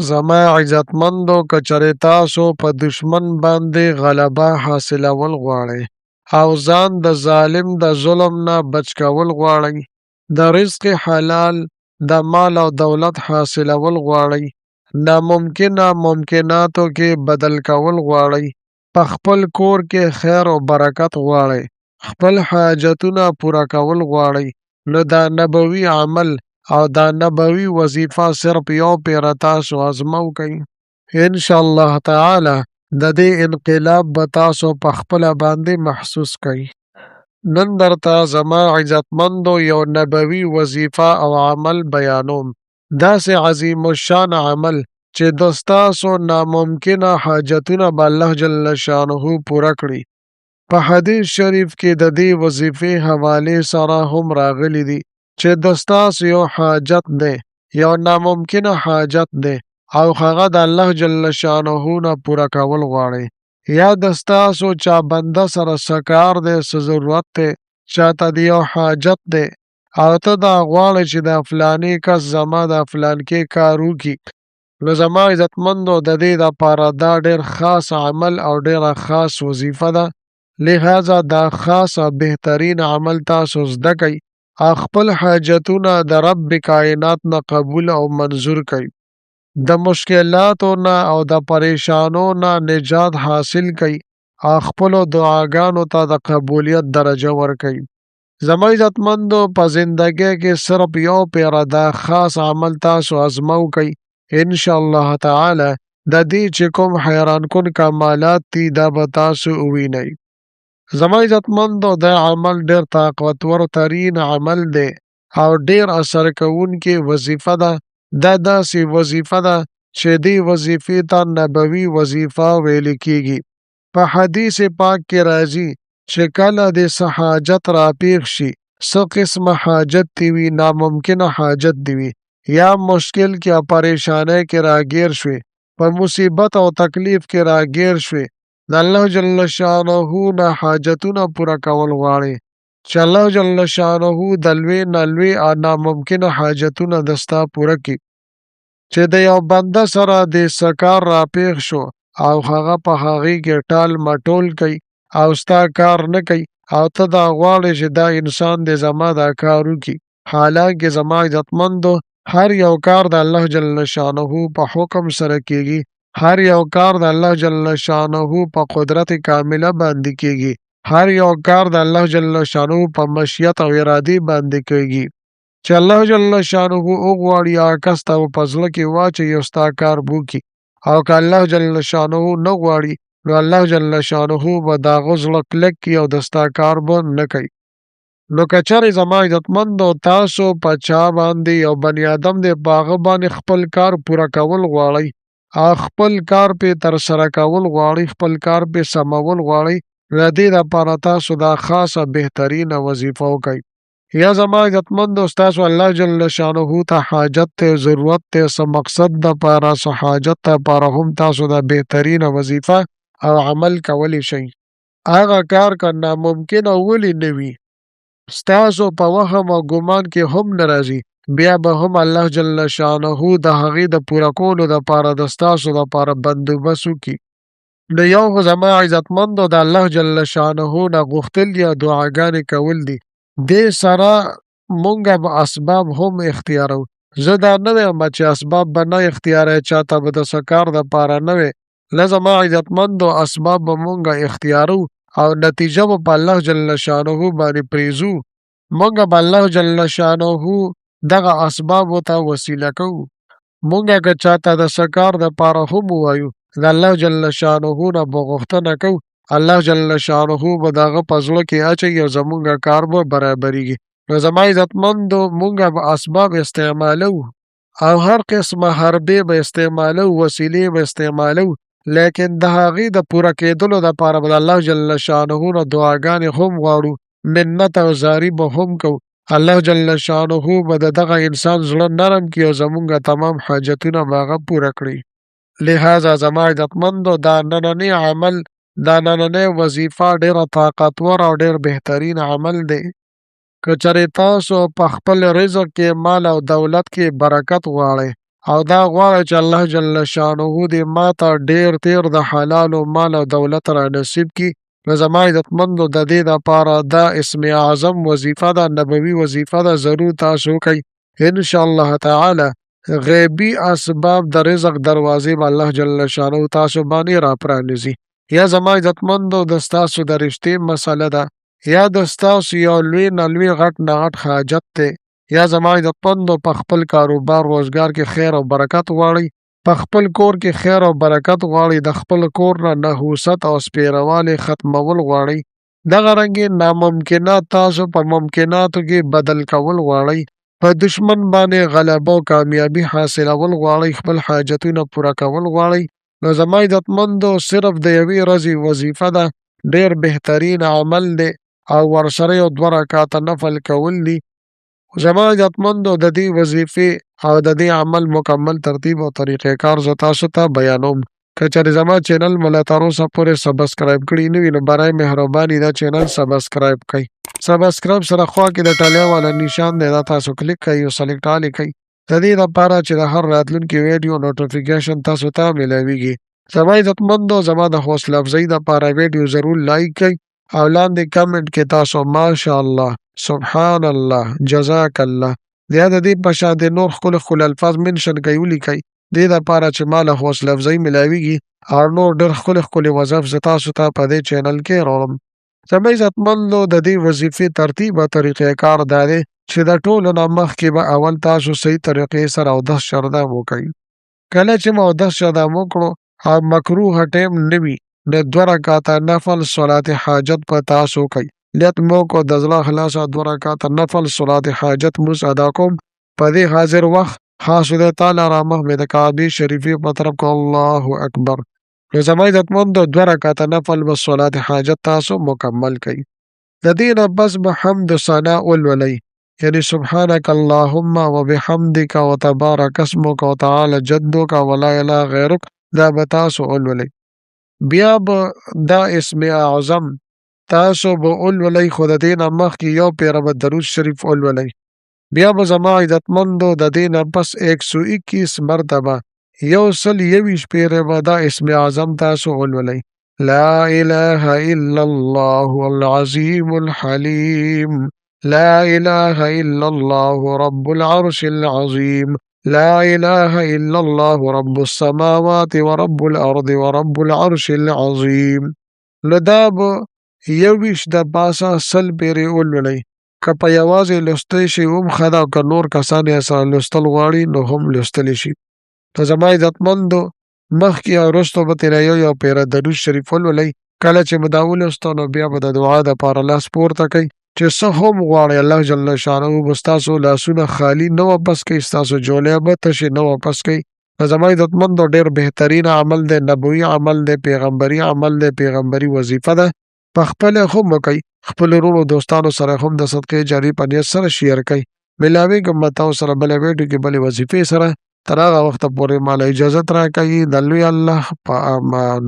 زما عزتمندو، که چېرې تاسو په دشمن باندې غلبه حاصلول غواړئ او ځان د ظالم د ظلم نه بچ کول غواړئ، د رزق حلال، د مال او دولت حاصلول غواړئ، ناممکنه ممکناتو کې بدل کول غواړئ، په خپل کور کې خیر او برکت غواړئ، خپل حاجتونه پوره کول غواړئ، نو دا نبوي عمل او دا نبوي وظیفه صرف یو پیره تاسو ازمو کئ. ان شاء الله تعالی د دې انقلاب به تاسو په خپله باندې محسوس کئ. نن درته زما عزتمندو یو نبوي وظیفه او عمل بیانوم، داسې عظیم الشان عمل چې د ستاسو ناممکنه حاجتونه به الله جل شانه پوره کړي. په حدیث شریف کې د دې وظیفې حوالې سره هم راغلي دي چې د ستاسو یو حاجت دی، یو ناممکنه حاجت دی او هغه د الله جل شانه نه پوره کول غواړي، یا د ستاسو چا بنده سره څه کار دی، څه ضرورت دی، چاته د یو حاجت دی او ته دا غواړې چې دا فلانی کس زما دا فلانکې کار وکړي، نو زما عزتمندو د دې دپاره دا ډېر خاص عمل او ډېره خاص وظیفه ده. لهذا دا خاص او بهترین عمل تاسو زده کړئ او خپل حاجتونه د رب کائنات نه قبول او منظور کړئ، د مشکلاتو نه او د پریشانو نه نجات حاصل کړئ او خپلو دعاګانو ته د قبولیت درجه ورکړئ. زما عزتمندو، په زندګۍ کې صرف یو پیره دا خاص عمل تاسو ازمو کړئ، ان شاء الله تعالی د دې چې کوم حیران کن کمالات دي دا به تاسو ووینئ. زما عزتمندو، دا عمل ډېر طاقتور ترین عمل دی او ډېر اثر کوونکی وظیفه ده. دا داسې وظیفه ده چې دې وظیفې ته نبوي وظیفه ویل کیږي. په حدیث پاک کې راځي چې کله دې څه حاجت راپېښ شي، څه قسمه حاجت دې وي، ناممکنه حاجت دې وي، یا مشکل کې او پریشانۍ کې راګیر شوې، په مصیبت او تکلیف کې راګیر شوې، د الله جل شانه نه حاجتونه پوره کول غواړي چې الله جل شانه د لوی نه لوی او ناممکنه حاجتونه د ستا پوره کړي. چې د یو بنده سره د څه کار راپېښ شو او هغه په هغې کې ټال مټول کوي او ستا کار نه کوي او ته دا غواړې چې دا انسان دې زما دا کار وکړي، حالانکه زما عزتمندو هر یو کار د الله جل شانه په حکم سره کیږي، هر یو کار د الله جل شانه په قدرت کامله باندې کیږي، هر یو کار د الله جل شانه په مشیت او ارادې باندې کیږي. چې الله جل شانه وغواړي هغه کس ته په زړه کې واچوي او ستا کار وکړي، او که الله جل شانه نه غواړي نو الله جل شانه به د هغه زړه کلک کړي او د ستا کار به نه کوي. نو که چېرې زما عزتمندو تاسو په چا باندې یو بني آدم دی په هغه باندې خپل کار پوره کول غواړئ او خپل کار پې ترسره کول غواړئ، خپل کار پې سمول غواړئ، نو د دې دپاره تاسو دا خاصه بهترینه وظیفه وکړئ. یا زما عزتمندو ستاسو الله جل شانه ته حاجت دی، ضرورت دی، څه مقصد دپاره، څه حاجت دپاره هم تاسو دا بهترینه وظیفه او عمل کولی شئ. هغه کار که ناممکنه ولې نه وي، ستاسو په وهم او ګمان کې هم نه راځي، بیا به هم الله جل شانه د هغې د پوره کولو دپاره د ستاسو دپاره بندوبست وکړي. نو یو خو زما عزتمندو د الله جل شانه نه غوښتل دي او دعاګانې کول دي، دې سره مونږ به اسباب هم اختیارو. زه دا نه وایم چې اسباب به نه اختیاروې، چاته به د څه کار دپاره نه وې، نه زما عزتمندو اسباب به مونږ اختیارو او نتیجه به په الله جل شانه باندې پریزو. مونږ به الله جل شانه دغه اسبابو ته وسیله کوو. مونږ که چاته د څه کار دپاره هم ووایو، د الله جل شانه نه به غوښتنه کوو، الله جل شانه به د هغه په زړه کې اچوي او زمونږ کار به برابرېږي. نو زما عزتمندو مونږ به اسباب استعمالو او هر قسمه حربې به استعمالو، وسیلې به استعمالو، لیکن د هغې د پوره کېدلو دپاره به د الله جل شانه نه دعاګانې هم غواړو، منت او زاري به هم کوو. الله جل شانه به د دغه انسان زړه نرم کړي او زمونږ تمام حاجتونه به هغه پوره کړي. لهذا زما عزتمندو دا نننی عمل، دا نننۍ وظیفه ډېره طاقتور او ډېر بهترین عمل دی. که چېرې تاسو په خپل رزق کې، مال او دولت کې برکت غواړئ او دا غواړئ چې الله جل شانه دې ماته ډېر تېر د حلالو مال او دولت را نصیب کړي، نو زما عزتمندو د دې دپاره دا اسم اعظم وظیفه ده، نبوي وظیفه ده، ضرور تاسو وکړئ. ان شاء الله تعالی غیبي اسباب د رزق دروازې به الله جل شانه تاسو باندې را پرانیزي. یا زما عزتمندو د ستاسو د رشتې مسله ده، یا د ستاسو یو لوی نه لوی غټ نه غټ حاجت دی، یا زما عزتمندو په خپل کاروبار روزګار کې خیر او برکت غواړئ، په خپل کور کې خیر او برکت غواړئ، د خپل کور نه نحوست او سپېروالی ختمول غواړئ، دغه رنګې ناممکنات تاسو په ممکناتو کې بدل کول غواړئ، په دشمن باندې غلبه او کامیابي حاصلول غواړئ، خپل حاجتونه پوره کول غواړئ، نو زما عزتمندو صرف د یوې ورځې وظیفه ده، ډېر بهترین عمل دی او ورسره یو دوه رکعته نفل کول دي. زما عزتمندو د دې وظیفې او د دې عمل مکمل ترتیب او طریقه کار زه تاسو ته بیانوم. که چېرې زما چینل مو لا تر اوسه پورې سبسکرایب کړی نه وي، نو برای مهرباني دا چینل سبسکرایب کړئ. سبسکرایب سره خوا کې د ټلۍ والا نشان دی، دا تاسو کلیک کړئ او سلیکټ آل کړئ، د دې لپاره چې د هر راتلونکي ویډیو نوټیفیکیشن تاسو ته ملاویږي. زما عزتمندو زما د حوصله افزایي لپاره ویډیو ضرور لایک کړئ او لاندې کمنټ کې تاسو ماشاءالله، سبحان الله، جزاک الله یا د دې په شان د نور ښکلي ښکلي الفاظ منشن کړئ، ولیکئ، دې لپاره چې ما له حوصله افزایي ملاویږي او نور ډېر ښکلي ښکلي وظایف زه تاسو ته په دې چینل کې راوړم. زما عزتمندو د دې وظیفې ترتیب او طریقه کار دا دی چې د ټولو نه مخکې به اول تاسو صحیح طریقې سره اودس شردام وکړئ. کله چې مو اودس شردام وکړو او مکروه ټیم نه وي، نو دوه رکعته نفل صلات حاجت په تاسو وکړئ. نیت مو وکړو د زړه خلاصه دوه رکعته نفل صلات حاجت مونځ ادا کوم، په دې حاضر وخت خاص خدای تعالی را مخ مې د کعبې شریفې په طرف کو، الله اکبر. نو زما عزتمندو دوه رکعته نفل به صلات حاجت تاسو مکمل کړئ. د دې نه پس به حمد ثنا ولولئ، یعنی سبحانك اللهم وبحمدك وتبارك اسمك وتعالى جدك ولا اله غیرک، دا به تاسو ولولئ. بیا به دا اسم اعظم تاسو به ولولئ، خو د دې نه مخکې یو پیره به درود شریف ولولئ. بیا به زما عزتمندو د دې نه پس 121 مرتبه 121 پیره به دا اسم اعظم تاسو ولولئ، لا اله الا الله العظیم الحلیم، لا اله الا الله رب العرش العظیم، لا اله الا الله رب السماوات ورب الارض ورب العرش العظیم. نو دا به 21 د پاسه 100 پیرې ولولئ. که په یوازې لوستی شي هم ښه ده، او که نور کسان یې سره لوستل غواړي نو هم لوستلی شي. نو زما عزتمندو مخکې او وروسته به ترې یو یو پیره درود شریف ولولئ. کله چې مو دا ولوستو نو بیا به د دعا دپاره لاس پورته کړئ چې څه هم غواړئ، الله جل شانه به ستاسو لاسونه خالي نه واپس کوي، ستاسو جولۍ به تشې نه واپس کوي. نو زما عزتمندو ډېر بهترین عمل دی، نبوي عمل دی، پیغمبري عمل دی، پیغمبري وظیفه ده. په خپله هم وکړئ، خپلو وروڼو دوستانو سره هم د صدقې جاري په نیت سره شیر کړئ. ملاویږم به تاسو سره بله ویډیو کې بلې وظیفې سره. تر هغه وخته پورې ماله اجازت راکړئ. د لوی الله په امان.